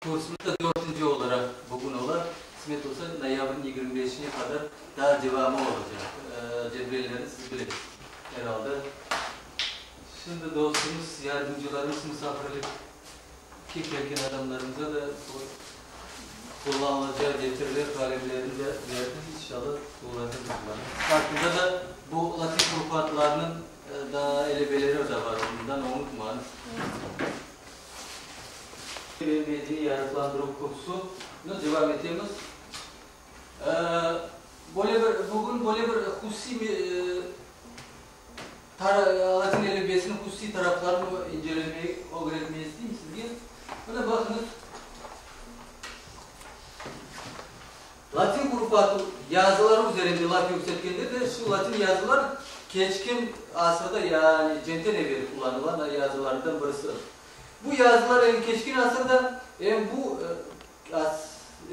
Kursumız da dörtünci olaraq bugün ola, qısmet olsa, noyabrniñ 25-ine qadar daa devamı olacaq. Cedvellerni siz bilesiz, er alda. Şimdi dostumız, yardımcılarımız musafirlikke kelgen adamlarımıza da bu qullanılacağı defterler, qalemlerni de berdik, inşallah qullanırlar. Artında da bu latin hurufatlarınıñ daa elebeleri de bar, ondan unutmañız. Ve medeniy yarıqlandıruv kursu nı devam etemiz. Böyle bir, bugün böyle bir hususiy latin elifbesiniñ hususiy taraflarını incelemege, ögretmege isteyim sizge. Mına baqıñız. Latin hurufatı yazıları üzerinde laf yükseltkende de şu latin yazılar keçken asırda, yani cenkten evel qullanılğan yazılardan birisi. Bu yazılar em keçken asırda, em bu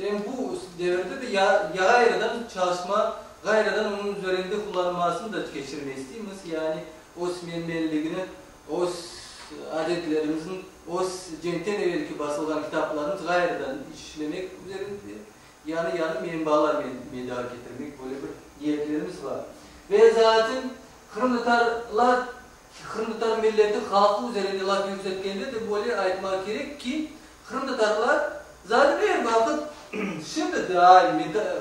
em bu devirde de ya ğayrıdan çalışma, ğayrıdan onıñ üzerinde qullanılmasını da keçirmey isteymiz. Yani öz menmenligini, öz adetlerimizniñ, öz cenkten evelki basılğan kitaplarımız ğayrıdan işlemek üzerinde yañı-yañı menbalar meydanğa ketirmek böyle bir niyetlerimiz bar. Ve zaten qırımtatarlar Qırımtatar milleti halqı üzerinde laf yürsetkende de böyle aytmaq kerek ki, qırımtatarlar zaten er vaqıt, şimdi daa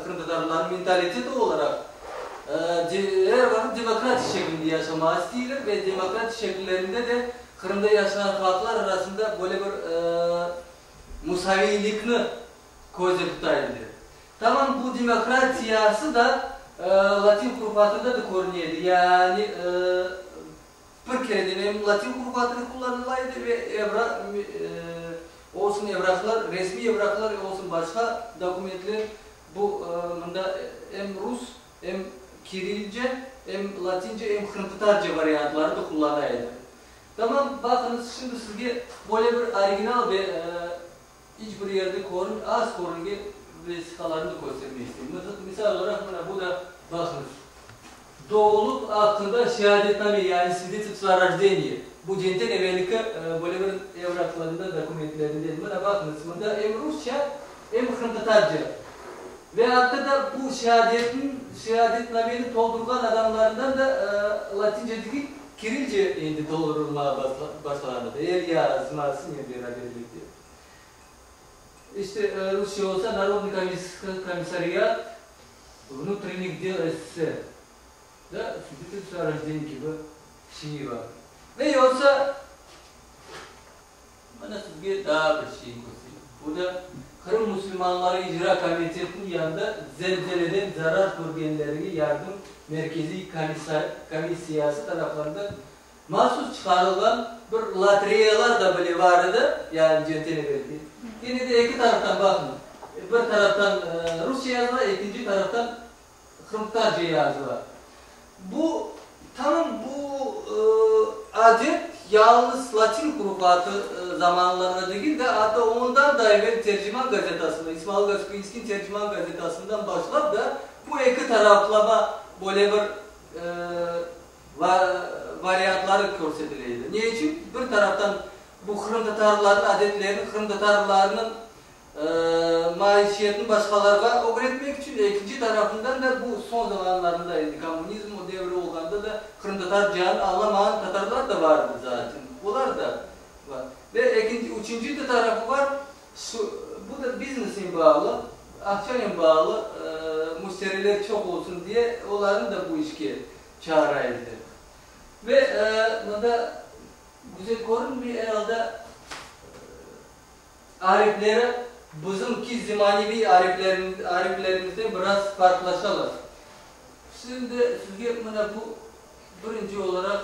qırımtatarlarnıñ mentaliteti olaraq er vaqıt demokratik şeklinde yaşamağa isteyler ve demokratik şekillerinde de Qırımda yaşağan halqlar arasında böyle bir musaviylikni közde tuta ediler. Tamam bu demokratiyası da latin hurufatında da körüne edi, yani bir kereden em latin hurufatını qullanıla edi ve evra olsun evraqlar, resmiy evraqlar, olsun başqa dokumentler bu mında em rus, em kirilce, em latince, em qırımtatarca variantları da qullana edi. Tamam, baqıñız, şimdi sizge böyle bir original ve İç bir yerde körün, az körüngen vesiqalarnı da köstermek isteyim. Misal olaraq, mına bu da, baqıñız, doğuluv aqqında şeadetname, yani svidetelstvo o rojdeniyi, bu cenkten evelki böyle bir evraqlarından, dokumentlerinden. Mına baqıñız, mında em rusça, em qırımtatarca. Ve atta da bu şeadetniñ, şeadetnameni toldurğan adamlarından da latince degil, kirilce endi toldurılmağa başlağan edi, el yazmasınen beraberlikte. İşte, rusça olsa, Narodnıy komissariat vnutrennih del SSR, da, svidetelstvo o rojdenii kibi şeyi bar. Ve yoqsa, Mına sizge daa bir şey köstereyim. Bu da Qırım musulmanları icra komitetiniñ yanında zelzeleden zarar körgenlerge yardım merkeziy komissiyası tarafından mahsus çıqarılğan bir lotereyalar da bile bar edi, yani cenkten evelki. Kene de eki taraftan baqıñ, bir taraftan rusça yazıla, ekinci taraftan qırımtatarca yazıla. Bu, tamam bu adet yalıñız latin hurufatı zamanlarında degil de, atta ondan da evel Terciman gazetasında, İsmail Gasprinskiyniñ Terciman gazetasından başlap da bu eki taraflama böyle bir variantları körsetile edi. Ne içün? Bir taraftan bu qırımtatarlarnıñ adetlerini, qırımtatarlarnıñ Maişiyetni başqalarğa ögretmek içün, ekinci tarafından da bu soñ zamanlarında, endi kommunizm devri olğanda da qırımtatarcanı añlamağan tatarlar da bar edi zaten, olar da bar. Ve ekinci, üçünci de tarafı bar, şu, bu da biznesnen bağlı, aqçanen bağlı, müşteriler çoq olsun diye olarnı da bu işke çağıra ediler. Ve mında güzel körünmey, er alda, Arifleri bizimki zemaneviy ariflerimizden biraz farqlaşalar. Şimdi sizge mına bu birinci olaraq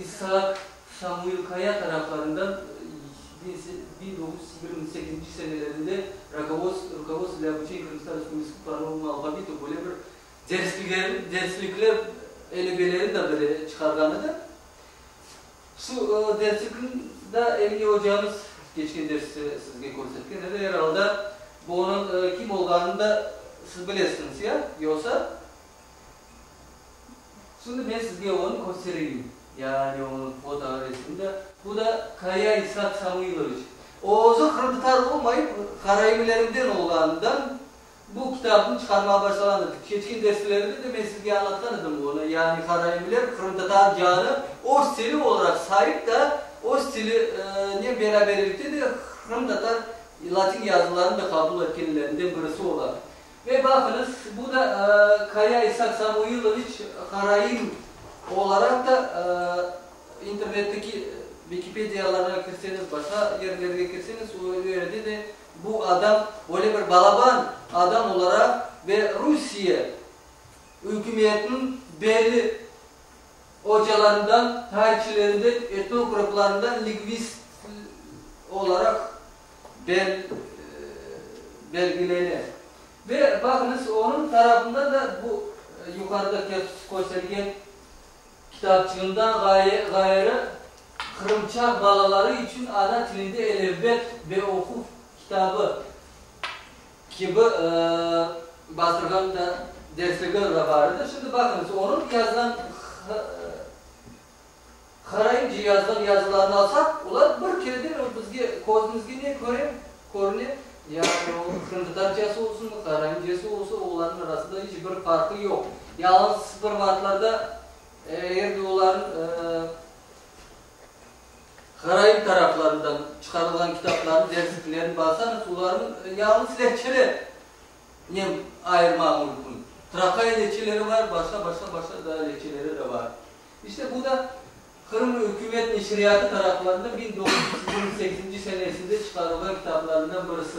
İsaak Şamuil Kaya taraflarından 1928 senelerinde Rukovodstvo dlâ obuçeniya Krımskih tatar respublikası po novomu alfabitu böyle bir derslikler elibelerini de böyle çıqarğan edi. Şu derslikni da Emine ocamız keçken derste sizge körsetken edi. Er alda, bu onıñ kim olğanını da siz bilesiñiz, ya? Yoqsa? Şimdi men sizge onı köstereyim. Yani onıñ foto resmini de. Bu da Kaya İshak Samuiloviç. O özü qırımtatar olmayıp, karaimlerinden olğanından bu kitapnı çıqarmağa başlağan edi. Keçken derslerde de men sizge añlatqan edim onı. Yani karaimler qırımtatarcanı öz tili olaraq sayıp da, öz tilinen beraberlikte de qırımtatar latin yazılarını da qabul etkenlerinden birisi ola. Ve baqıñız, bu da Kaya İshak Samuiloviç karaim olaraq da İnternetteki Vikipediyalarğa kirseñiz, başqa yerlerge kirseñiz, o yerde de bu adam öyle bir balaban adam olaraq ve Rusiye ükümetiniñ belli ocalarından, tarihçilerinden, etnograflarından lingvist olaraq belgilene. Ve baqıñız, onıñ tarafından da bu yuqarıda köstergen Kitapçığından ğayrı, qırımçaq balaları içün ana tilinde elifbe ve oquv kitabı kibi bastırğan da dersligi da bar edi. Şimdi baqıñız, onıñ yazğan qaraimce yazğan yazılarını alsaq, olar bir kereden bizge, közümizge ne köre, körüne, yani o qırımtatarcası olsun, qaraimcesi olsun, olarnıñ arasında iç bir farqı yoq. Yalıñız bir vaqıtlarda eger de olarnıñ qaraim taraflarından çıqarılğan kitaplarnı, dersliklerini baqsañız, olarnıñ yalıñız lehçelernen ayırmaq mümkün. Traqay lehçeleri bar, başqa, başqa, başqa daa lehçeleri de bar. İşte bu da Qırım ükümet neşriyatı taraflarından 1928-nci senesinde çıqarılğan kitaplarından birisi.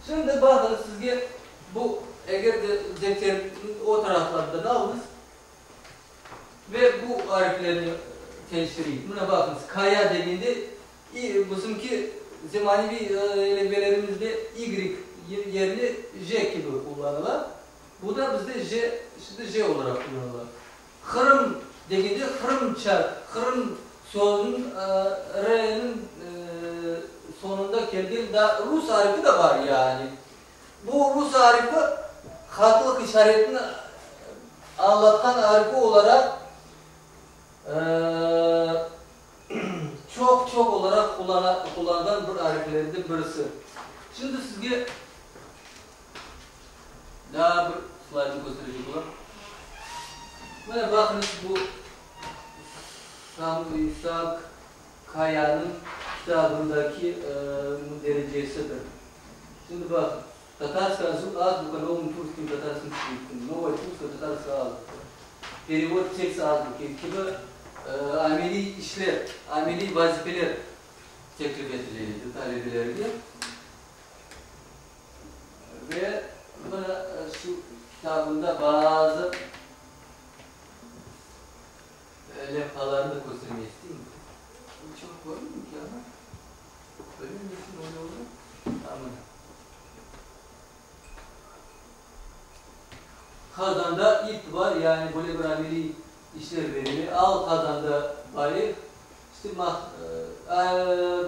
Şimdi baqıñız, sizge bu, eger de defterniñ o taraflarından alıñız ve bu ariflerni teşkereyik. Mına baqıñız, Kaya degende i, bizimki zemaneviy elifbelerimizde y yerine j kibi qullanıla. Bu da bizde j, şimdi j olaraq qullanıla. Qırım degende qırımça, Qırım sözüniñ r-niñ soñunda kelgen daa rus arifi de bar yani. Bu rus arifi qatlıq işaretini añlatqan arifi olaraq çoq-çoq olaraq qullanğan bir ariflerden birisi. Şimdi sizge Daa bir slaydnı kösterecek olam. Mına baqıñız, bu Sam İshak Kayanıñ kitabındaki mündericesidir. Şimdi baqıñ, Tatarskaya azbuka novım türkskim tatarskim şriftim, Novaya türksko-tatarskaya azbuka, Perevod teksta azbuki kibi ameliy işler, ameliy vazifeler teklif etile edi talebelerge. Ve mına şu kitabında bazı levhalarnı da köstermege isteyim. Çoq körünmey ki, amma öyle neçün öyle oldı? A, mına. Qazanda ip bar, yani böyle bir ameliy işler berile. Al qazanda baliq. İşte,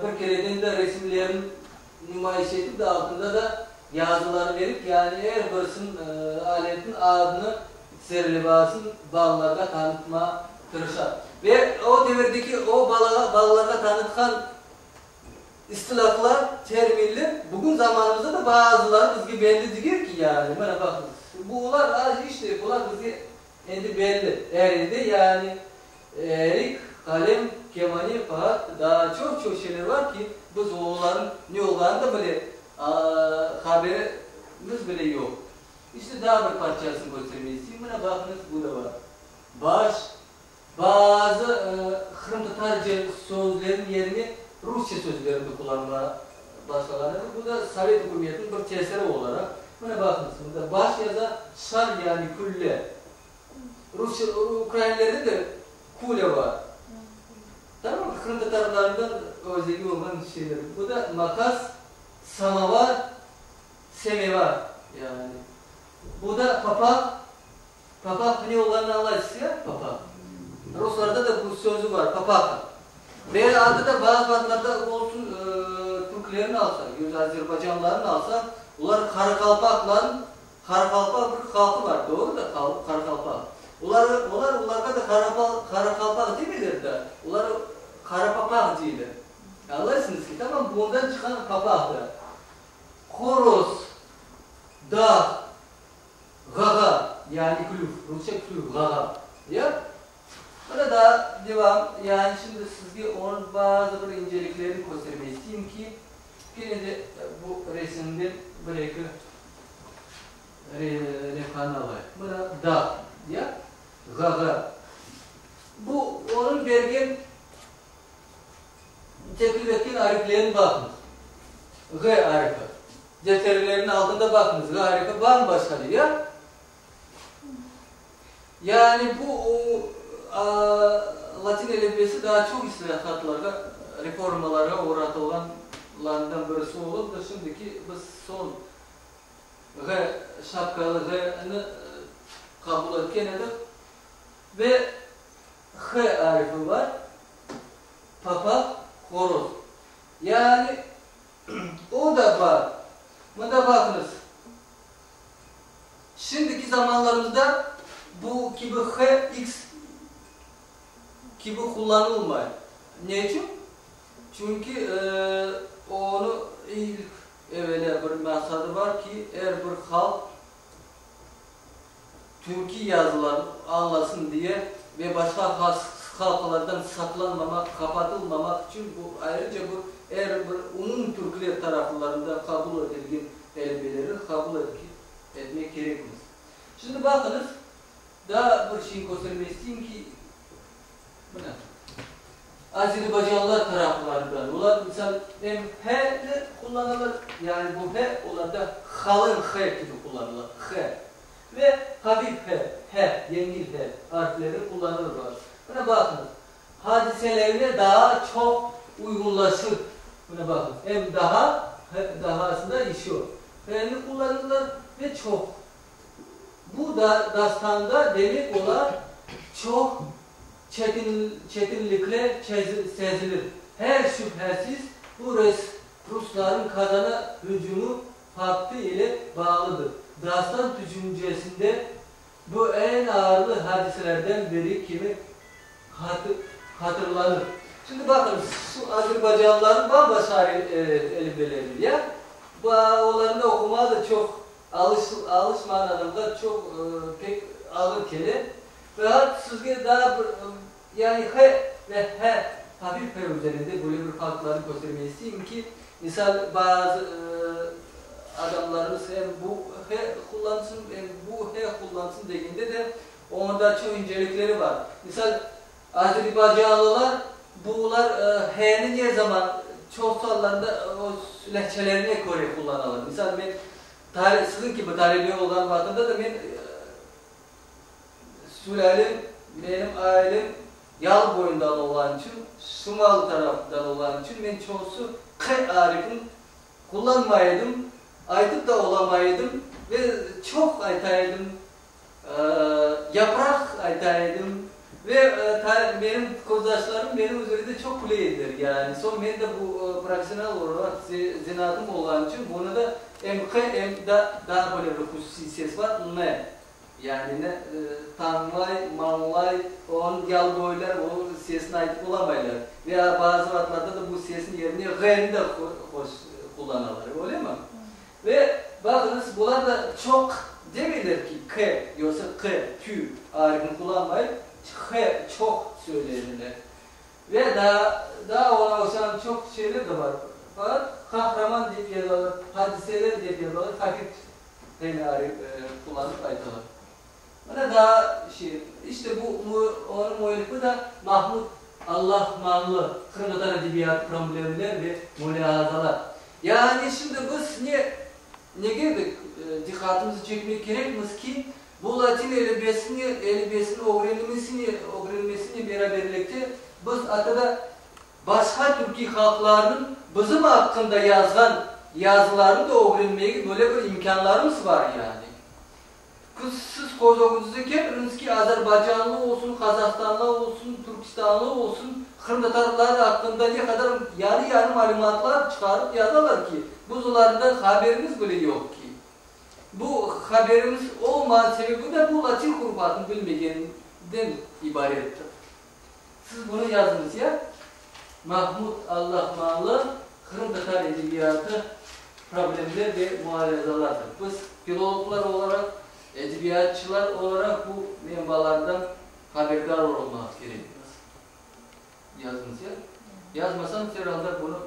bir kereden de resimlerin numayış etip de altında da yazılar verip, yani er birisiniñ aletniñ adını, serlevasın balalarğa tanıtma tırışa. Ve o devirdeki o balağa, balalarğa tanıtqan ıstılahlar, terminler bugün zamanımızda da bazıları bizge belli degil ki, yani, mana baqıñız, bu olar az işte, bular bizge endi belli, erinde, yani, Erik, qalem, kemane, paat, daa çoq-çoq şeyler bar ki, biz olarnıñ ne olğanını da bile haberimiz bile yoq. İşte, daa bir parçasını köstermege isteyim. Mına, baqıñız, bu da bar. Baş, bazı qırımtatarca sözlerniñ yerine rusça sözlerni de qullanmağa başlağan edi. Bu da sovet ükümetiniñ bir tesiri olaraq. Mına, baqıñız, mında baş yaza, şar yani külle. Rusça, ukrainlerde de kulâ bar. Tamam, qırımtatarlarından özegi olğan şeyler. Bu da maqas, samovar, semevar, yani. Bu da papaq. Papaq ne olğanını añlaysız, ya, papaq. Ruslarda da bu sözü bar, papaha. Ve adı da bazı vaqıtlarda olsun türklerni alsaq, ya da azerbaycanlarnı alsaq, olar qaraqalpaqların Qaraqalpaq bir halqı bar, doğru da, qaraqalpaq. Olar, olar, olarğa da qaraqalpaq demeyler da, olar. Qara papaq deyler. Añlaysıñız ki, tamam bundan çıqqan papaq da. Horoz, dağ, ğağa, yani klüv, rusça klüv, ğağa. Ya? Mına daa devam, yani şimdi sizge onıñ bazı bir inceliklerini köstermey isteyim ki, kene de bu resimden bir-eki levhanı alayıq. Mına dağ, ya? Ğağa. Bu onıñ bergen, teklif etken ariflerini baqıñız. Ğ arifi. Defterlerniñ altında baqıñız, Ğ arifi bam-başqa, ya? Yani bu latin elifbesi daa çoq islâhatlarğa, reformalarğa oğratılğanlarından birisi olıp da, şimdiki biz soñ Ğ, şapkalı Ğ-ni qabul etken edik. Ve H arifi bar, papaq, horoz. Yani o da bar. Mında baqıñız. Şimdiki zamanlarımızda bu kibi H, X kibi qullanılmay. Ne içün? Çünki onı ilk evelâ bir maqsadı bar ki, er bir halq türkiy yazılarnı añlasın diye ve başqa halqlardan saqlanmamaq, qapatılmamaq içün bu ayrıca bir er bir umum türkler taraflarından qabul etilgen elbeleri qabul etmek kerekmiz. Şimdi baqıñız, daa bir şeyni köstermek isteyim ki, mına, Azerbaycanlılar taraflarından, olar, misal, em h-ni qullanalar, yani bu h olarda qalın h kibi qullanıla, h, ve hafif h, h, yengil h harfleri qullanırlar. Mına baqıñız, hadiselerine daa çoq uyğunlaşır. Mına baqıñız, em daha, h, dahasında еще, h-ni qullanırlar ve çoq. Bu da dastanda, demek ola, çoq çetinlikle sezilir. Her şübhesiz, bu rusların Kazana hücumı faktı ile bağlıdır. Dastan tüşüncesinde bu eñ ağırlı hadiselerden biri kimi hatırlanır. Şimdi baqıñız, şu azerbaycanlıların bam-başqa elifbeleri, ya? Olarnı oqumağa da çoq alışmağan adamğa çoq pek ağır kele. Fakat sizge daa bir, yani h ve h, hafif h üzerinde böyle bir farqlarnı köstermege isteyim ki, misal, bazı adamlarımız em bu h qullansın, em bu h qullansın degende de, onda çoq incelikleri bar. Misal, azerbaycanlılar bular h-ni ne zaman, çoq allarda öz lehçelerine köre qullanalar. Misal, men siziñ kibi talebe olğan vaqtımda da men Sülâlem, menim ailem Yalı boyundan olğan içün, şimal tarafından olğan içün men çoqusı Q arifin qullanmay edim, aytıp da olamay edim ve çoq ayta edim, yapraq ayta edim ve menim közdaşlarım menim üzerimde çoq küle ediler. Yani soñ men de bu professional olaraq zenaatım olğan içün bunı da em Q, em da daa böyle bir hususiy ses bar, N. Yani ne tañlay, mañlay, onıñ yalıboylar o sesni aytıp olamaylar. Ve bazı vaqıtlarda da bu sesniñ yerine ğ-ni de qullanalar, öylemi? Ve baqıñız, bular da çoq demeyler ki, k, yoqsa q, q arifini qullanmayıp, h, çoq söyleyler. Ve daa, daa oña oşağan çoq şeyler de bar. Faqat qahraman dep yazalar, hadiseler dep yazalar, hafif H arif qullanıp aytalar. Mına daa şey, işte bu onıñ müellifi da Mahmud Allahmanlı, Qırımtatar edebiyatı problemler ve mulâazalar. Yani şimdi biz ne, nege diqqatımızı çekmek kerekmiz ki, bu latin elifbesini, elifbesini ögrenilmesine, ögrenilmesine beraberlikte biz atta da Başqa türkiy halqlarnıñ bizim aqqında yazğan yazılarını da ögrenmege böyle bir imkânlarımız bar yani. Kız, siz köz ögünüzde ketiriñiz ki, azerbaycanlı olsun, qazahstanlı olsun, türkistanlı olsun, qırımtatarlar aqqında ne qadar yarı-yarı malümatlar çıqarıp yazalar ki, biz olardan haberimiz bile yoq ki. Bu haberimiz olmağan sebebi de bu latin hurufatını bilmegenden ibarettir. Siz bunı yazıñız, ya? Mahmud Allahmanlı Qırımtatar edebiyatı, problemler ve mualezalardır. Biz filologlar olaraq, edebiyatçılar olaraq bu menbalardan haberdar olmaq kerekmiz. Yazdıñız ya? Yazmasañız, er alda bunı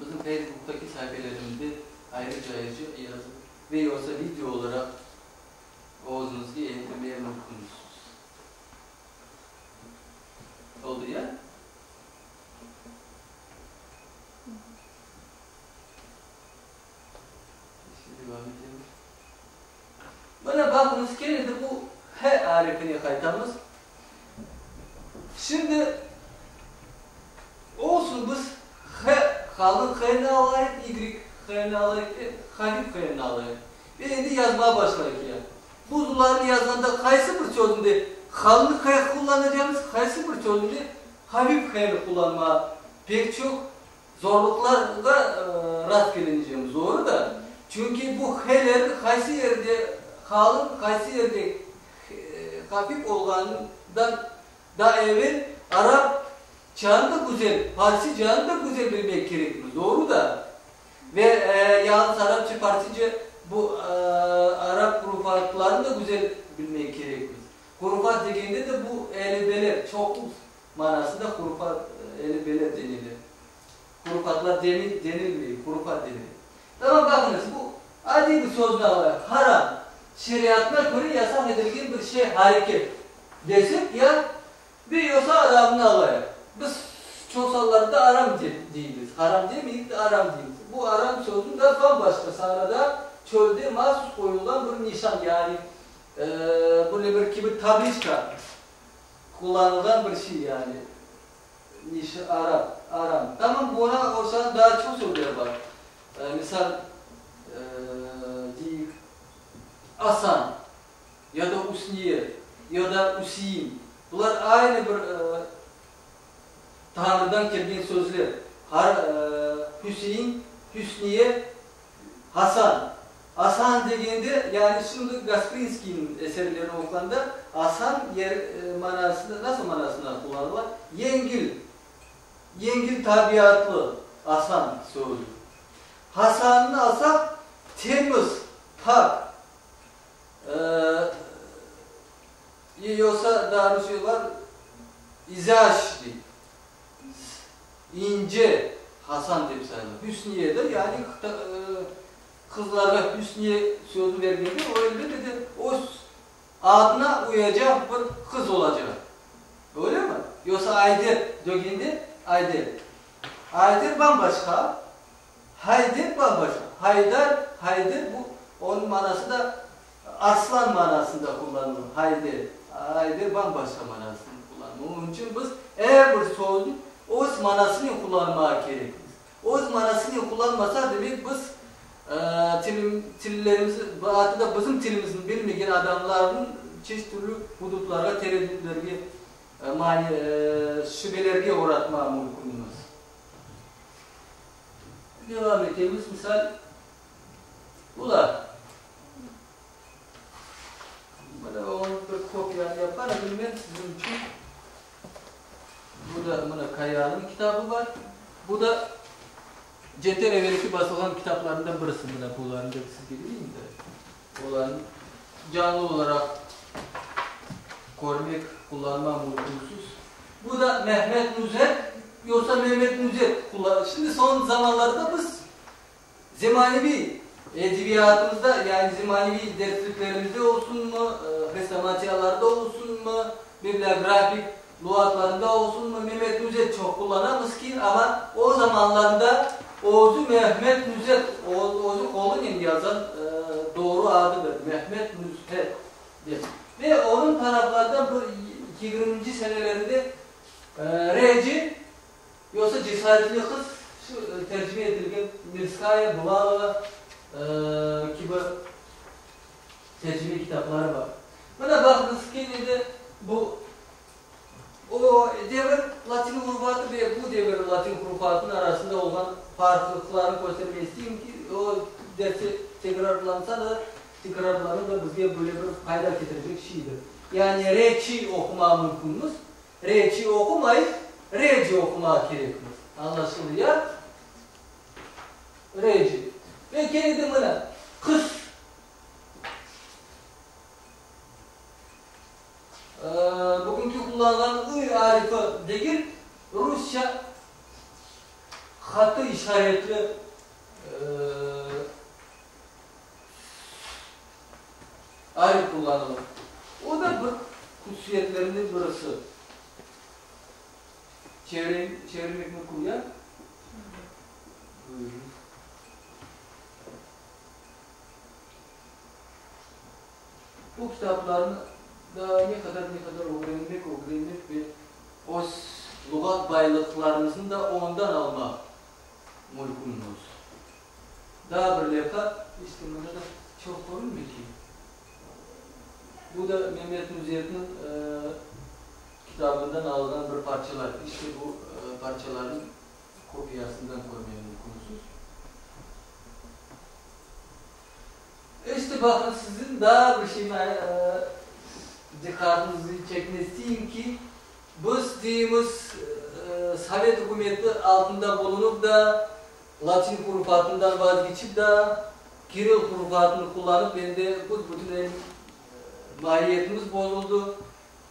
bizim Feysbuktaki saifelerimizde ayrıca-ayrıca yazıp ve yoqsa video olaraq özüñizge endirmeye mümkünsiz. Oldı ya? Devam etemiz. Mına baqıñız, kene de bu H arifine qaytamız. Şimdi olsun biz H, qalın H-ni alayıq, Y H-ni alayıq ve hafif H-ni alayıq. Ve endi yazmağa başlayıq ya. Buzularnı yazğanda qaysı bir sözünde qalın H qullanacamız, qaysı bir sözünde hafif H-ni qullanmağa pek çoq zorluqlarğa rast kelinecemiz. Doğru da, çünki bu H-lerni qaysı yerde qalın, qaysı yerde hafif olğanından daa evel arapçanı da güzel, farsicanı da güzel bilmek kerekmiz. Doğru da. Ve yalıñız arapça, farsica bu arap hurufatlarını da güzel bilmek kerekmiz. Hurufat degende de bu elibeler, çoqluq manasında hurufat, elibeler denile. Hurufatlar denilmey, hurufat denile. Tamam, baqıñız, bu adiy bir sözni alayıq, haram, şeriatına köre yasaq etilgen bir şey, areket desek ya Ve yoqsa aramnı alayıq. Biz çoqsallarda aram deymiz, haram demeyik de aram deymiz. Bu aram sözü da bam-başqa sahrada, çölde mahsus qoyulğan bir nişan, yani böyle bir kibi tabliçka qullanılğan bir şey, yani niş, aram, aram. Tamam, buña oşağan daa çoq sözler bar. Misal, deyik, asan. Ya da Üsniye, ya da Üsein. Bular aynı bir Tañrıdan kelgen sözler. Har, Hüseyin, Hüsniye, Hasan. Asan degende, yani şimdi Gasprinskiyniñ eserlerini oquğanda, asan yer manasında, nasıl manasında qullanıla? Yengil, yengil tabiatlı asan sözü. Hasannı alsaq, temiz, pak. Yoqsa daa bir şey bar, izâşniy, ince Hasan dep sayıla. Hüsniye de, yani qızlarğa Hüsniye sözüni bergende, o elbette de öz adına uyacaq bir qız olacaq. Öylemi? Yoqsa Ayder degende, Ayder. Ayder bam-başqa. Hayder bam-başqa. Haydar, Hayder bu, onıñ manası da arslan manasında qullanılır. Hayder, Ayder bam-başqa manasında qullanılır. Onıñ içün biz er bir sözni öz manasınen qullanmağa kerekmiz. Öz manasınen qullanmasaq, demek biz tilim, tillerimizi, atı da bizim tilimizni bilmegen adamlarnıñ çeşit türlü hududlarğa, tereddütlerge, mani, şübelerge oğratmağa mümkünmiz. Devam etemiz, misal, bular. Mına onıñ bir kopiyasını yapar edim men siziñ içün. Bu da mına Kayanıñ kitabı bar. Bu da cenkten evelki basılğan kitaplarından birisi. Mına bularnı da sizge bereyim de. Olarnı canlı olaraq körmek, qullanma mümkünsiz. Bu da Mehmet Nuzet, yoqsa Memet Nuzet Şimdi soñ zamanlarda biz zemaneviy edebiyatımızda, yani zemaneviy dersliklerimizde olsunmı, hrestomatiyalarda olsunmı, bibliografik luğatlarında olsunmı, Memet Nuzet çoq qullanamız ki, amma o zamanlarda özü Mehmet Nuzet, özü qolunen yazğan doğru adıdır, Mehmet Nuzhet dep. Ve onıñ taraflardan bir yigirminci senelerinde Reci, yoqsa Cesaretli qız, şu tercime etilgen Mirskaya, Bulalova kibi tercime kitapları bar. Mına baqıñız, kene de bu o devir latin urufatı ve bu devir latin hurufatınıñ arasında olğan farqlıqlarnı köstermege isteyim ki, o dersi tekrarlansa da, tekrarlanı da bizge böyle bir fayda ketirecek şeydir. Yani reçi oqumağa mümkünmiz. Reçi oqumayıq. Rece oqumaq kerekmiz. Añlaşıldı ya? Rece. Ve kene de mına, qız. Bugünki qullanğan ı arifi degil, rusça hatı işaretli arif qullanıla. O da bir hususiyetlerinden birisi. Çevirmek mümkün ya? Buyurıñız. Bu kitaplarnı daa ne qadar, ne qadar ögrenmek, ögrenmek ve öz luğat baylıqlarımıznı da ondan almaq mülkünmiz. Daa bir levha, işte mında da çoq körünmey ki. Bu da Memet Nuzzetniñ kitabından alınğan bir parçalar. İşte bu parçalarnıñ kopiyasından körmege mümkünsiz. İşte baqıñ, siziñ daa bir şeyni diqqatıñıznı çekmek isteyim ki, biz deymiz, sovet ükümeti altında bulunıp da, latin hurufatından vazgeçip da, kiril hurufatını qullanıp, endi büs-bütünley maiyetimiz bozuldı,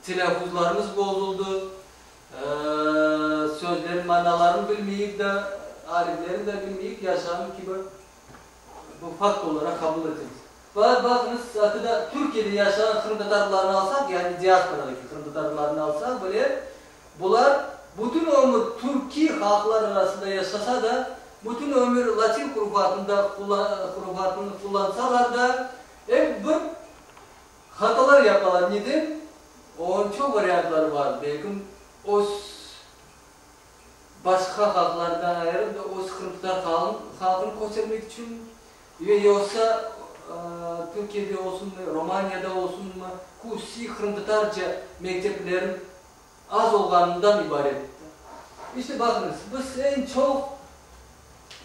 telâffuzlarımız bozuldı, sözlerin manalarını bilmeyip da, ariflerini de bilmeyip yaşağan kibi Bu fakt olaraq qabul etemiz. Faqat baqıñız, atı da Türkiyede yaşağan qırımtatarlarnı alsaq, yani diasporadaki qırımtatarlarnı alsaq bile, bular bütün ömür türkiy halqlar arasında yaşasa da, bütün ömür latin hurufatında hurufatını qullansalar da, ep bir hatalar yapalar. Neden? Onıñ çoq variantları bar. Belkim, öz. Başqa halqlardan ayırıp da öz qırımtatar halqını köstermek içün ve yoqsa Türkiyede olsunmı, Romaniyada olsunmı, hususiy qırımtatarca mekteplerin az olğanından ibaret. İşte baqıñız, biz eñ çoq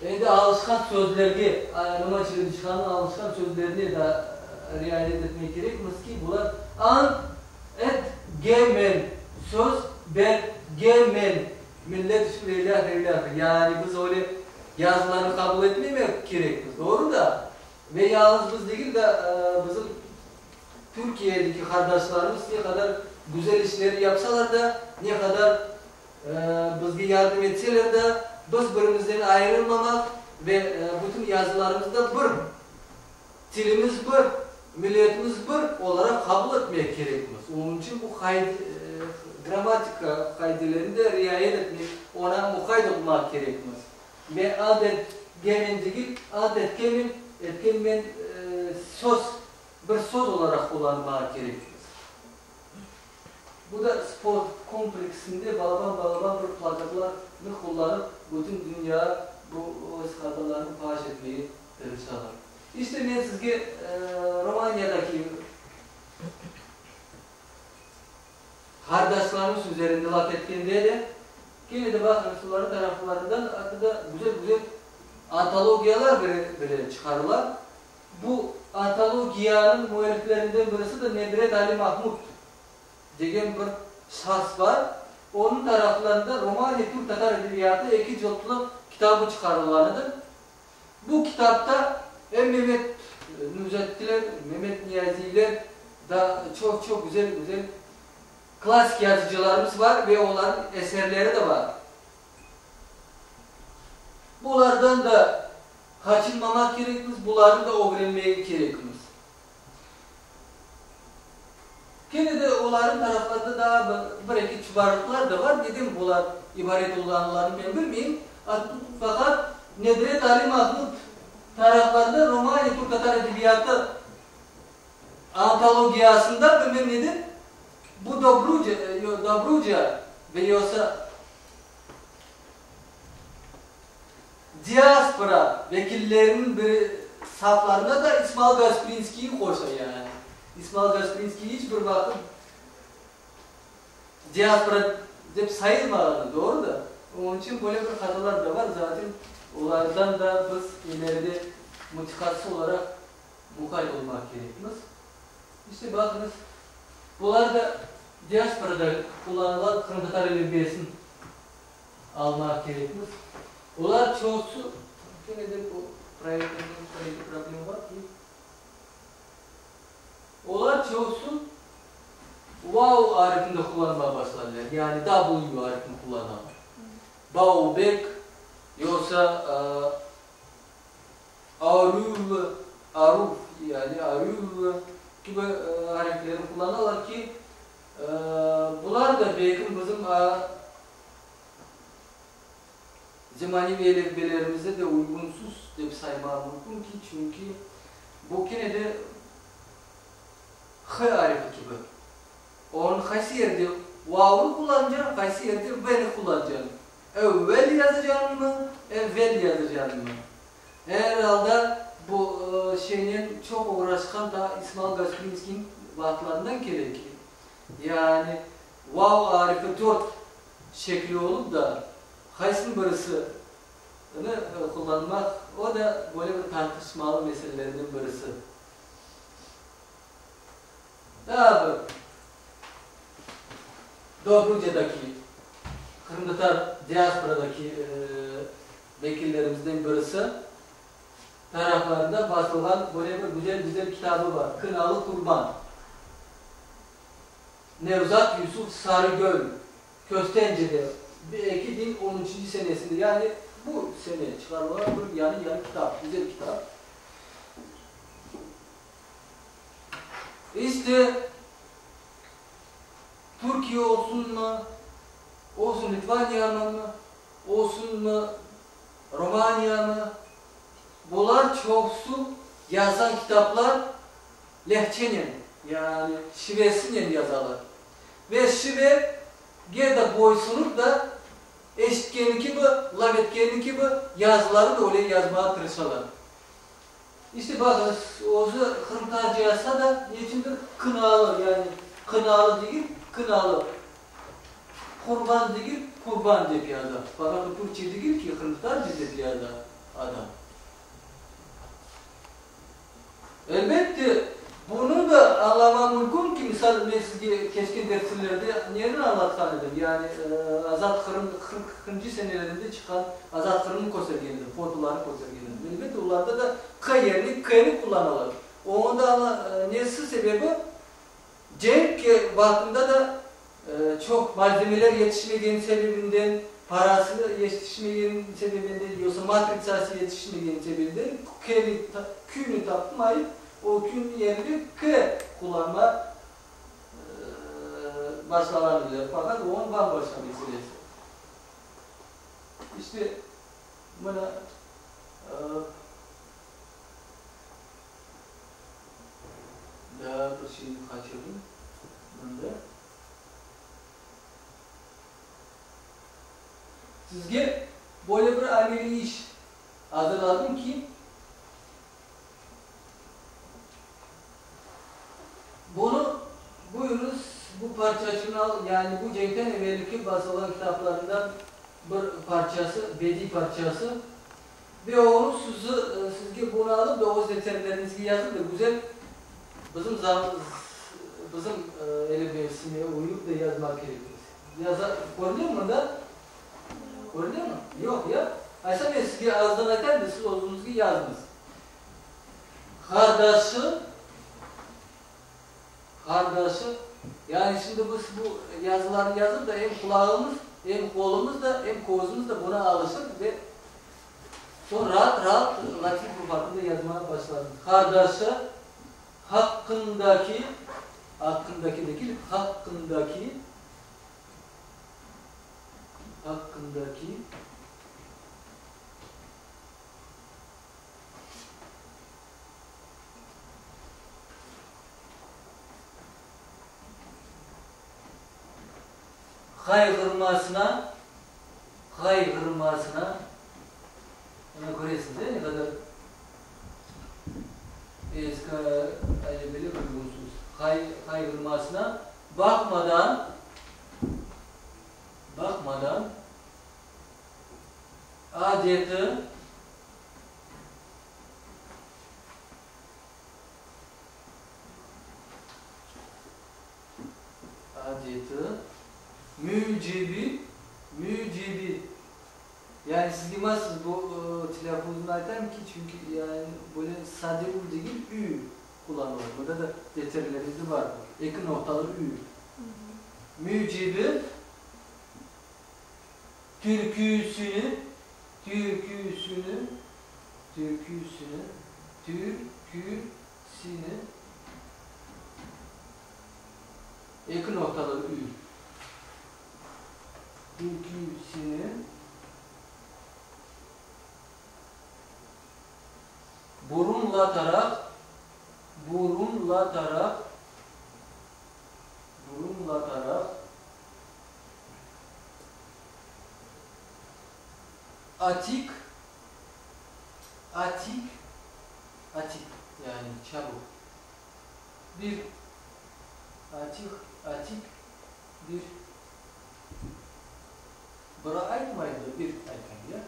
endi alışqan sözlerge, Noman Çelebicihanıñ alışqan sözlerine da riayet etmek kerekmiz ki, bular ant, et, ge, men, söz, ber, ge, men, millet içün ve ilâhre, ilâhre. Yani biz öyle yazılarnı qabul etmemek kerekmiz, doğru da? Ve yalıñız biz degil de, bizim Türkiyedeki qardaşlarımız ne qadar güzel işleri yapsalar da, ne qadar Bizge yardım etseler de, biz birimizden ayırılmamaq ve bütün yazılarımızda bir, tilimiz bir, milletimiz bir olaraq qabul etmek kerekmiz. Onıñ içün bu grammatika qaidelerini de riayet etmek, oña muqayt olmaq kerekmiz. Ve ant etgemen degil, ant etkenmen, etkenmen söz, bir söz olaraq qullanmağa kerekmiz. Bu da sport kompleksinde balaban-balaban bir plakatlarnı qullanıp, bütün dünyağa bu öz hatalarını faş etmege tırışalar. İşte, men sizge Romaniyadaki qardaşlarımız üzerinde laf etkende de, kene de baqıñız, olarnıñ taraflarından atta da güzel-güzel antologiyalar bile çıqarıla. Bu antologiyanıñ müelliflerinden birisi de Nedret Ali Mahmud degen bir şahs bar. Onıñ taraflarında Romaniya türk-tatar edebiyatı eki cıltlı kitabı çıqarılğanıdır. Bu kitapta em Memet Nuzattiler, Memet Niyaziyler da çoq-çoq güzel-güzel klassik yazıcılarımız bar ve olarnıñ eserleri de bar. Bulardan da qaçınmamaq kerekmiz, bularnı da ögrenmege kerekmiz. Kene de olarnıñ taraflarında daa bir-eki çubarlıqlar da bar, neden bular ibaret olğanlarını men bilmeyim, faqat Nedret Ali Mahmud taraflarında Romaniya türk-tatar edebiyatı antologiyasında bilmem neden bu Dobruca, Dobruca ve yoqsa Diaspora vekilleriniñ bir saflarına da İsmail Gasprinskiyni qoşa, yani İsmail Gasprinskiy iç bir vaqıt diaspora dep sayılmağanı doğru da, onıñ içün böyle bir hatalar da bar, zaten olardan da biz ileride mütehassıs olaraq muqayt olmaq kerekmiz. İşte baqıñız, bular da diasporada qullanılan qırımtatar elifbesiniñ. Almaq kerekmiz. Olar çoqusı, kene de bu proyektornen bir problem bar ki, olar çoqusı vav arifini qullanmağa başladılar, yani W arifini qullanalar. Baubek, yoqsa arüv, aruv, yani arüv kibi ariflerni qullanalar ki, bular da belkim bizim Zemaneviy elifbelerimize de uyğunsız dep saymağa mümkün ki, çünki bu kene de h arifi kibi. Onıñ qaysı yerde vavnı qullancañ, qaysı yerde v-ni qullancañ? Evvel yazacañmı, evvel yazacañmı? Er alda bu şeynen çoq oğraşqan ta İsmail Gasprinskiyniñ vaqıtlarından kele ki, yani vav arifi dört şekli olıp da, qaysınıñ birisi ni qullanmaq, o da böyle bir tartışmalı meselelerden birisi. Daa bir Dobrucadaki qırımtatar diasporadaki vekillerimizden birisi taraflarında basılğan böyle bir güzel-güzel kitabı bar, Kınalı qurban. Nevzat Yusuf Sarıgöl Köstencede 2013-nci senesinde, yani bu sene çıqarılğan bir yañı-yañı kitap, güzel kitap. İşte, Türkiye olsunmı, olsun Litvaniyanıñmı, olsunmı Romaniyamı, bular çoqusı yazğan kitaplar lehçenen, yani şivesinen yazalar. Ve şive ge de boysunıp da, eşitkeni kibi, laf etkeni kibi yazıları da öyle yazmağa tırışalar. İşte baqıñız, özü qırımtatarca yazsa da, ne içündir qınalı, yani qınalı degil, kınalı, qurban degil, kurban dep yaza. Faqat o türkçe degil ki, qırımtatarca dep yaza adam. Elbette, bunı da añlamaq mümkün ki, misal, men sizge keçken derslerde neni añlatqan edim, yani Azat Qırım qırqıncı senelerinde çıqqan Azat Qırımnı köstergen edim, fotolarnı köstergen edim. Elbette, olarda da Q yerine K-ni qullanalar. Onıñ da nesi sebebi, cenk vaqtında da çoq malzemeler yetişmegeni sebebinden, parası yetişmegeni sebebinden, yoqsa matritsası yetişmegeni sebebinden K-ni, Q-ni tapmayıp, o Q-niñ yerine K qullanma başlağan ediler. Faqat onıñ bam-başqa meselesi. İşte, mına, Daa bir şeyni qaçırdım mında. Sizge böyle bir ameliy iş azırladım ki, bunı buyurıñız, bu parçaçını al, yani bu cenkten evelki basılğan kitaplarından bir parçası, bediy parçası. Ve onı sizi, sizge bunı alıp da öz defterleriñizge yazıp da güzel bizim bizim elifbesine uyıp da yazmaq kereksiñiz. Yaza, körüne mında? Körünemi? Yoq, ya? Aysa men sizge azdan aytayım da siz özüñizge yazıñız. Qardaşı, qardaşı, yani şimdi biz bu yazılarnı yazıp da em qulağımız, em qolumız da, em közümiz de buna alışır ve Soñ raat-raat latin urufatında yazmağa başladım. Qardaşı haqqındaki, aqqındaki degil, haqqındaki, haqqındaki qayğırmasına Qayğırmasına, mına köresiñiz, e, ne qadar eski alibeli uyğunsız. Qayğırmasına baqmadan, baqmadan, adeti, adeti, mücibi, mücibi. telâffuzını aytayım ki, çünki yani böyle sade ü degil, ü qullanılır. Mında da defterleriñizde bar bu, eki noqtalı ü. Mücibi türküsini, türküsini, türküsini, türküsini, eki noqtalı ü, türküsini burunlataraq, burunlataraq, burunlataraq atik, atik, atik, yani çabuk, bir atik, atik, bir, bira aytmaydı, bir aytayım, ya,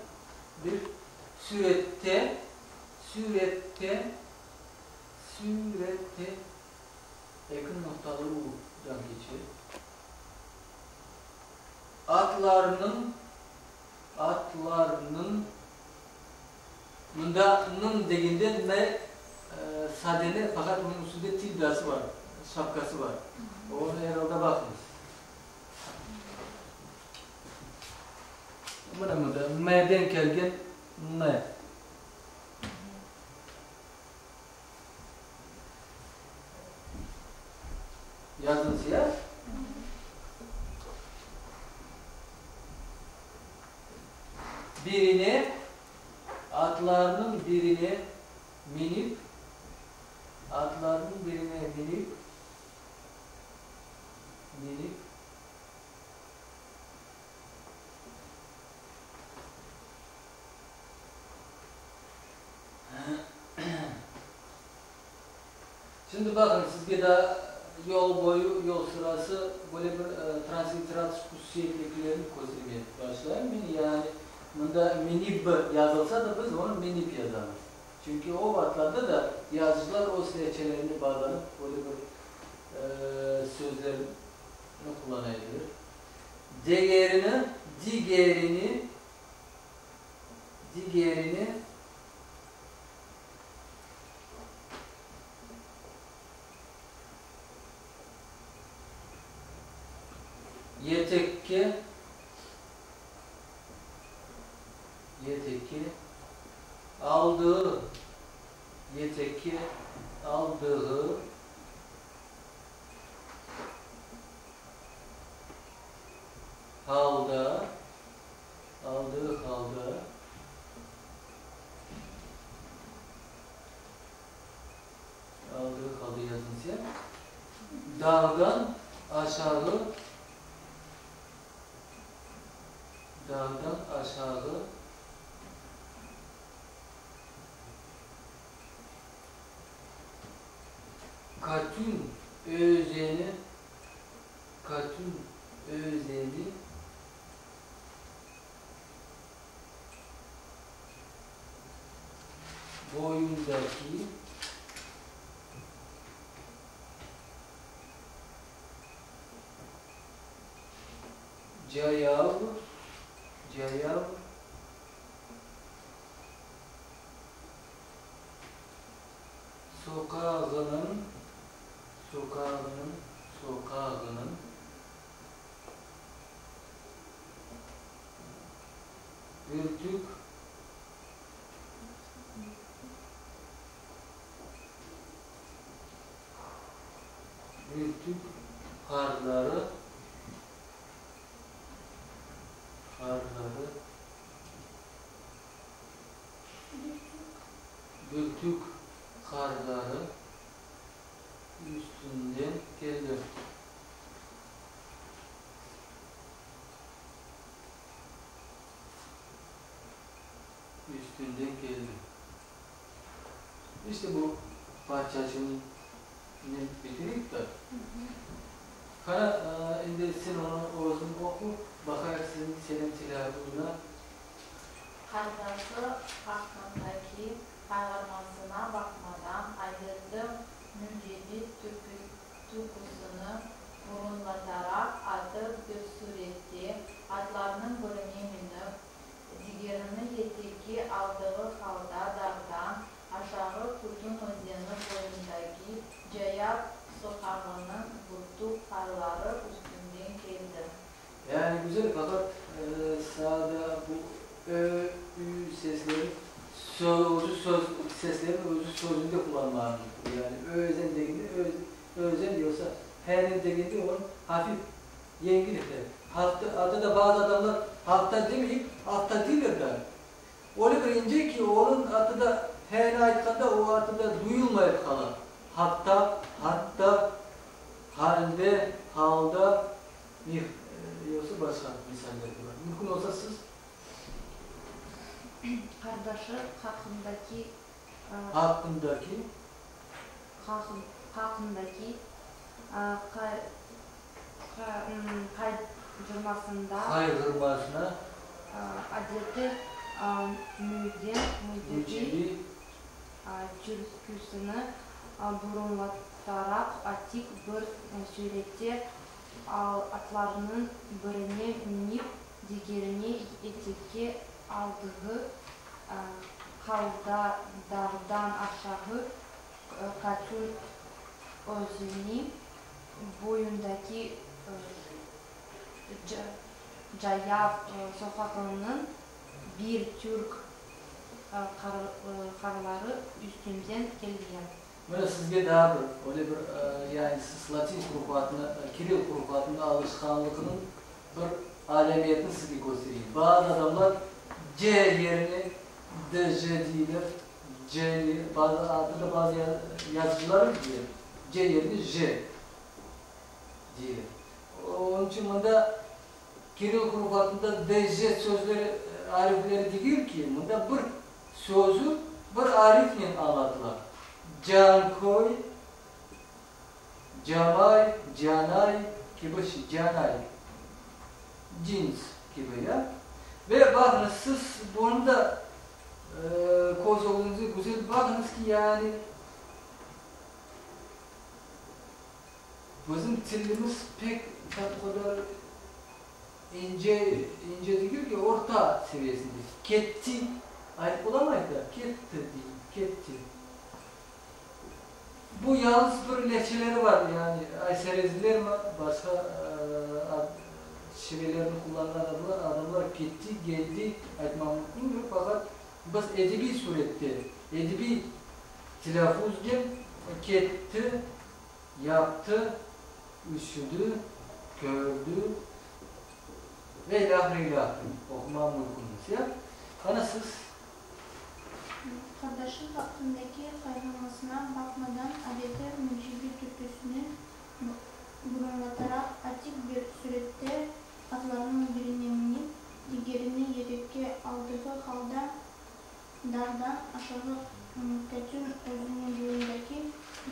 bir sürette, sürette, sürette, eki noqtalı u-dan keçe, atlarnıñ, atlarnıñ, mında nıñ degende n sade n, faqat onıñ üstünde tildası bar, şapkası bar. Onı er alda baqıñız. Mına mında m-den kelgen n. Yazdıñız ya? Birine, atlarnıñ birine minip, atlarnıñ birine minip, minip, Şimdi baqıñ, sizge daa yol boyu, yol sırası böyle bir transliteratsiya hususiyetliklerini köstermege başlayım men. Yani mında minib yazılsa da, biz onı minip yazamız. Çünki o vaqıtlarda da yazıcılar öz lehçelerine bağlanıp böyle bir sözlerni qullana ediler. Degerini, digerini, digerini yetekke, yetekke aldığı, yetekke aldığı halda, aldığı halda aldığı halda yazıñ sen, dağdan aşağı, dağdan aşağı Katün özeni, Katün özeni boyundaki cayav, cayav soqağınıñ, soqağınıñ, soqağınıñ Bürtük bürtük qarları qarları bürtük qarları üstünden keldi. Üstünden keldi. İşte bu parçaçığını bitireyik de. Qara, endi sen onı özüñ oqu, baqayıq seniñ telâffuzına. Qartası haqqındaki qayğırmasına baqmadan, ayttı Mücebi türküsini burunlataraq atıp bir sürette atlarnıñ birine minip, digerini yetekke aldığı. Özü söz, seslerni özü sözünde qullanmağa mümkün. Yani özen degende öz, özen yoqsa henen degende onıñ hafif, yengil he. Hafta, atta da bazı adamlar hafta demeyip, afta deyler da. Öyle bir ince ki, onıñ atta da heni aytqanda o atta da duyulmayıp qala. Hafta, hatta, halde, halda, mih, yoqsa başqa misaller de bar. Mümkün olsa siz. Qardaşı haqqındaki. Haqqındaki. Haqqındaki qayğırmasında. Qayğırmasına. Adeti mücibi. Türküsini burunlataraq atik bir sürette atlarnıñ birine minip, digerine etekke aldığı halda dağdan aşağı Katün özeni boyundaki cayav soqağınıñ bir türk qarları üstünden kelgen. Mına sizge daa bir, öyle bir, yani siz latin hurufatına, kiril hurufatına alışqanlıqnıñ bir alâmetini sizge köstereyim. Bazı adamlar C yerine DJ deyler, C, bazı, atta da bazı yazıcılarımız bile C yerine J deyler. Onıñ içün mında kiril hurufatında DJ sözleri, arifleri degil ki, mında bir sözü bir arifnen añlatıla. Canköy, Camay, Canay kibi şey, Canay, cins kibi, ya. Ve baqıñız, siz bunı da köz ögüñizde güzel baqıñız ki, yani bizim tilimiz pek o qadar ince, ince degil ki, orta seviyesinde. Ketti aytıp olamayıq da, ketti deyik, ketti. Bu yalnız bir lehçeleri bar, yani ayserezlilermi, başqa şivelerni qullanğan adamlar, adamlar ketti, geldi aytmaq mümkündir, faqat biz edebiy surette, edebiy telâffuznen ketti, yaptı, üşüdi, kördi ve ilâhre, ilâhre oqumaq mümkünmiz, ya? Qana siz. Qardaşı haqqındaki qayğırmasına baqmadan, adeti mücibi türküsini burunlataraq, atik bir sürette atlarnıñ birine minip, digerini yetekke aldığı halda dağdan aşağı Katün özeni boyundaki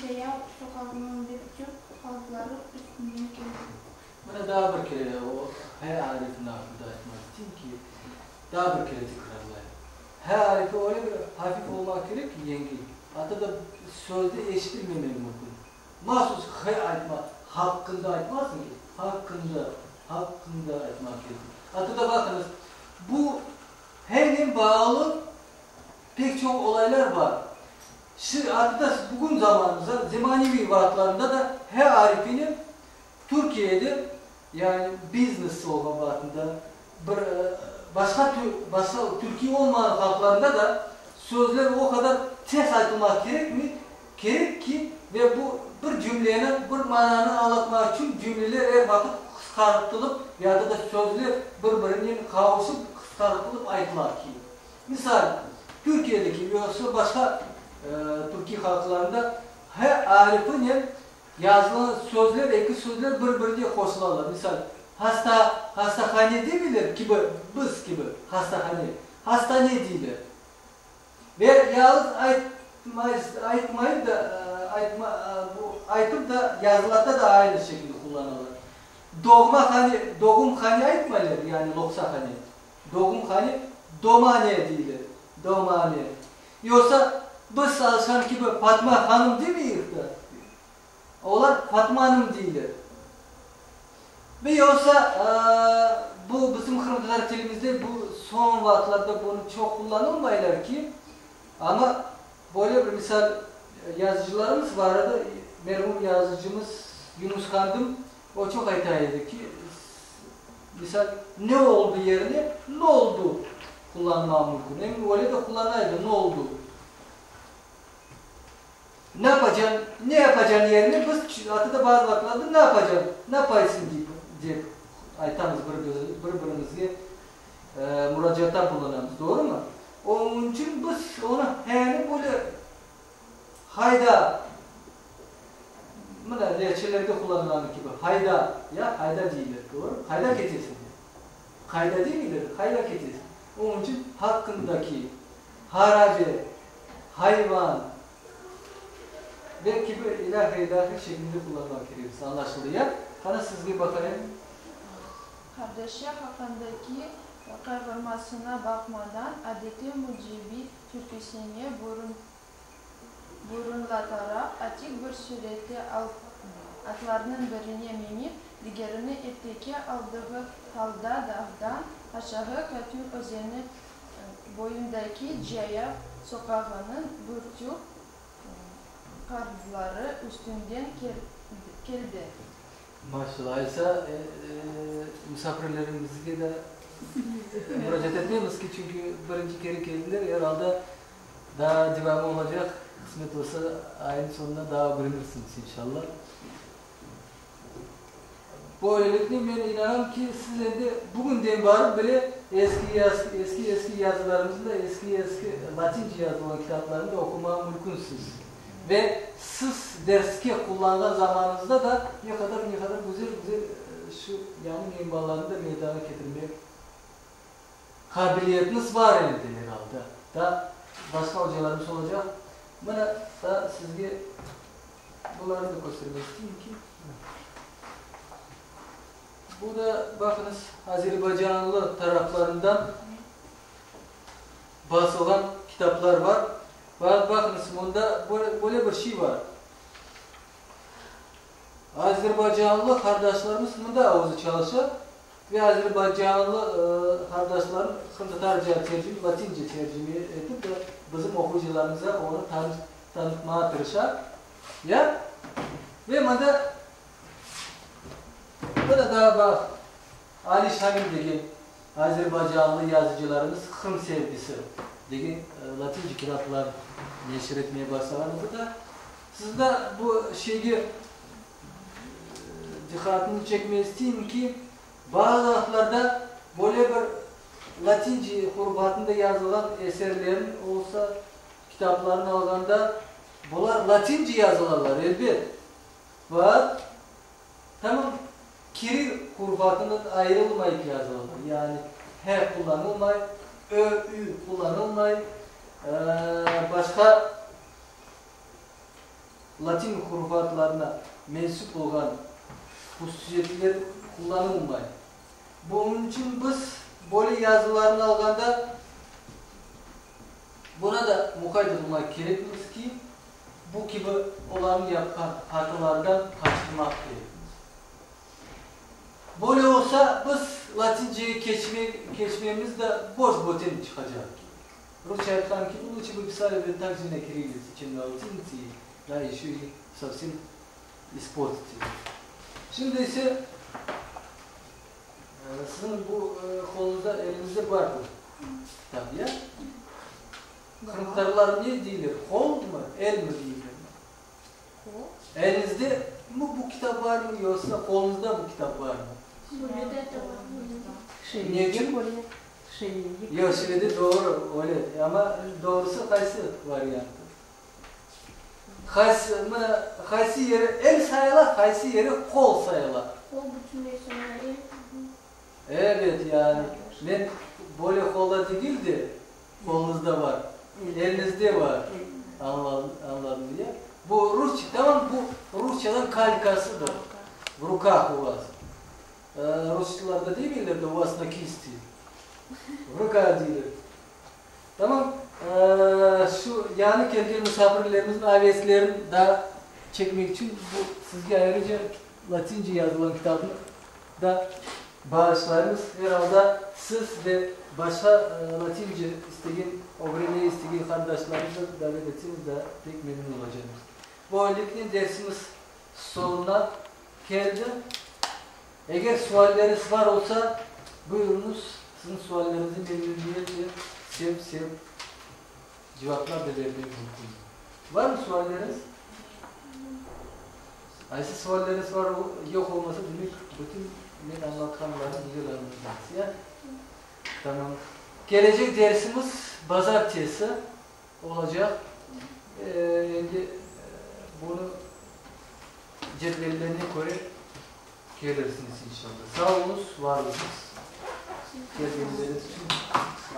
cayav soqağınıñ bir tür halqları üstünden keldi. Mına daa bir kere o H arifini aqqında aytmaq isteyim ki, Daa bir kere tekrarlayım. H arifi öyle bir hafif olmaq kerek ki, yengil, atta da sözde eşitilmemek mümkün. Mahsus h aytma haqqında aytmazsıñ ki, haqqında, haqqında aytmaq kerek. Atta da baqıñız, bu h-nen bağlı pek çoq olaylar bar. Şi, atta da bugün zamanımızda, zemaneviy vaqıtlarında da h arifinen Türkiyede, yani biznes olğan vaqtında, bir başqa başqa türkiy olmağan halqlarında da sözler o qadar tez aytılmaq kerekmi, kerek ki, ve bu bir cümleni, bir mananı añlatmaq içün cümleler er vaqıt qısqartılıp ya da da sözler bir-birinen qavuşıp qısqartılıp aytıla ki. Misal, Türkiyedeki yoqsa başqa türkiy halqlarında h arifinen Yazılı sözler, eki sözler bir-birine qoşulalar. Misal, hasta, hastahane demeyler kibi, biz kibi, hastahane, hastane deyler. Ve yalnız aytmayıp da, aytma, bu, aytıp da, yazılata da aynı şekilde qullanalar. Doğmahane, doğumhane aytmaylar, yani loqsahane. Doğumhane, domane deyler, domane. Yoqsa, biz alışqan kibi Fatma hanım demeyik da, olar Fatmanım deyler. Ve yoqsa, bu bizim qırımtatar tilimizde bu soñ vaqıtlarda bunı çoq qullanılmaylar ki, amma böyle bir misal yazıcılarımız bar edi, merhum yazıcımız Yunus Qandım, o çoq ayta edi ki, misal, ne oldı yerine, noldu. qullanmaq mümkün. Em öyle de qullana edi, ne oldu? Ne yapacañ, ne yapacañ yerine biz atı da bazı vaqıtlarda ne yapacañ, ne yapaysıñ deyip, dep aytamız bir-birimizge muracaatta bulunamız, doğrumı? Onıñ içün biz onı hâni böyle hayda, mına lehçelerde qullanğanı kibi, hayda, ya, hayda deyler, doğrumı? Qayda ketesiñ? Qayda demeyler, qayda ketesiñ? Onıñ içün haqqındaki, harabe, hayvan ve kibi ilâhre, ilâhre şeklinde qullanmaq kerekmiz. Añlaşıldı, ya? Qana, sizge baqayım. Qardaşı haqqındaki qayğırmasına baqmadan, adeti mücibi türküsine burunlataraq, atik bir sürette atlarnıñ birine minip, digerini etekke aldığı halda dağdan aşağı Katün özeni boyundaki cayav soqağınıñ bürtük qarları üstünden keldi. Maşallah, aysa musafirlerimizge de muracaat etmemiz ki, çünki birinci kere keldiler, er alda daa devamı olacaq, qısmet olsa, ayın soñunda daa ögrenirsiñiz, inşallah. Böyleliknen, men inanam ki, siz endi bugünden barıp bile eski eski yazılarımıznı da, eski eski latince yazılğan kitaplarnı da oqumağa mümkünsiz. Ve siz derske qullanğan zamanıñızda da ne qadar ne qadar güzel güzel şu yañı menbalarnı da meydanğa ketirmek qabiliyetiñiz var endi er alda. Daa başqa ocalarımız olacaq. Mına daa sizge bularnı da köstermek isteyim ki, bu da, baqıñız, azerbaycanlı taraflarından basılğan kitaplar bar. Baqıñız, mında böyle bir şey bar. Azerbaycanlı qardaşlarımız mında özü çalışa ve azerbaycanlı qardaşlarım qırımtatarca tercime, latince tercime etip de bizim oquyıcılarımıza onı tanıtmağa tırışa. Ya? Ve mında mına daa baq, Ali Şamil degen Azerbaycanlı yazıcılarımız Qırım sevgisi degen latince kitaplar neşir etmeye başlağan edi da. Siz de bu şeyge diqqatını çekmek isteyim ki, bazı vaqıtlarda böyle bir latince hurufatında yazılğan eserlerin olsa, kitaplarını alğanda, bular latince yazılalar, elbet, fakat Tamam kiril hurufatından ayırılmayıp yazılalar, yani h qullanılmay, ö, ü qullanılmay, başqa latin hurufatlarına mensüp olğan hususiyetler qullanılmay. Bunıñ içün biz böyle yazılarnı alğanda buna da muqayt olmaq kerekmiz ki, Bu kibi olarnıñ yapqan hatalardan qaçınmaq kerekmiz. Böyle olsa, biz latincege keçmemiz de boş-böten çıqacaq. Rusça aytqan kibi, luçe bı pisali de tak je na kirillitse, çem na latinitse, da eşö i sovsem isportite. Şimdi ise siziñ bu qoluñızda, eliñizde bar bu kitap, ya? Qırımtatarlar ne deyler, qolmı, elmi deyler? Qol. Elinizde mi bu kitap barmı, yoqsa qoluñızda bu kitap barmı? Böyle de var. Ne içün? Yoq, şivede doğru, öyle. Amma doğrusı qaysı variantı? Qaysı, mına, qaysı yeri el sayıla, qaysı yeri qol sayıla? Qol bütünley sayıla, el. Evet, yani, men böyle qolda degil de, Qoluñızda bar, elinizde bar, añladım, ya? Bu rusça, tamam bu rusçanıñ kalkasıdır, v rukah u vas. Rusçalarda demeyler de, u vas na kisti, v rukah deyler. Tamam, şu yañı kelgen musafirlerimizniñ aveslerini da çekmek içün bu sizge ayrıca latince yazılğan kitapnı da Bağışlaymız, er alda siz ve başqa latince istegen, ögrenmege istegen qardaşlarımıznı davet etseñiz daa pek memnün olacaqmız. Böyleliknen dersimiz soñuna keldi. Eger sualleriniz bar olsa, buyurıñız. Siziñ sualleriñizni memnüniyetle sev-sev cevaplar da bermek mümkün. Varmı sualleriñiz? Qaysı sualleriñiz var, yoq olmasa, demek, bütün men añlatqanlarnı güzel añladıñız, ya? Tamam. Kelecek dersimiz bazartesi olacaq. Endi bunı cedvellerine köre kelirsiñiz, inşallah. Sağ oluñız, var oluñız kelgeniñiz içün.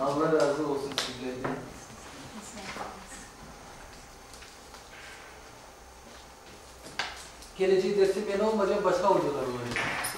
Alla razı olsun sizlerden. Kelecek derste men olmaycam, başqa ocalar olacaq.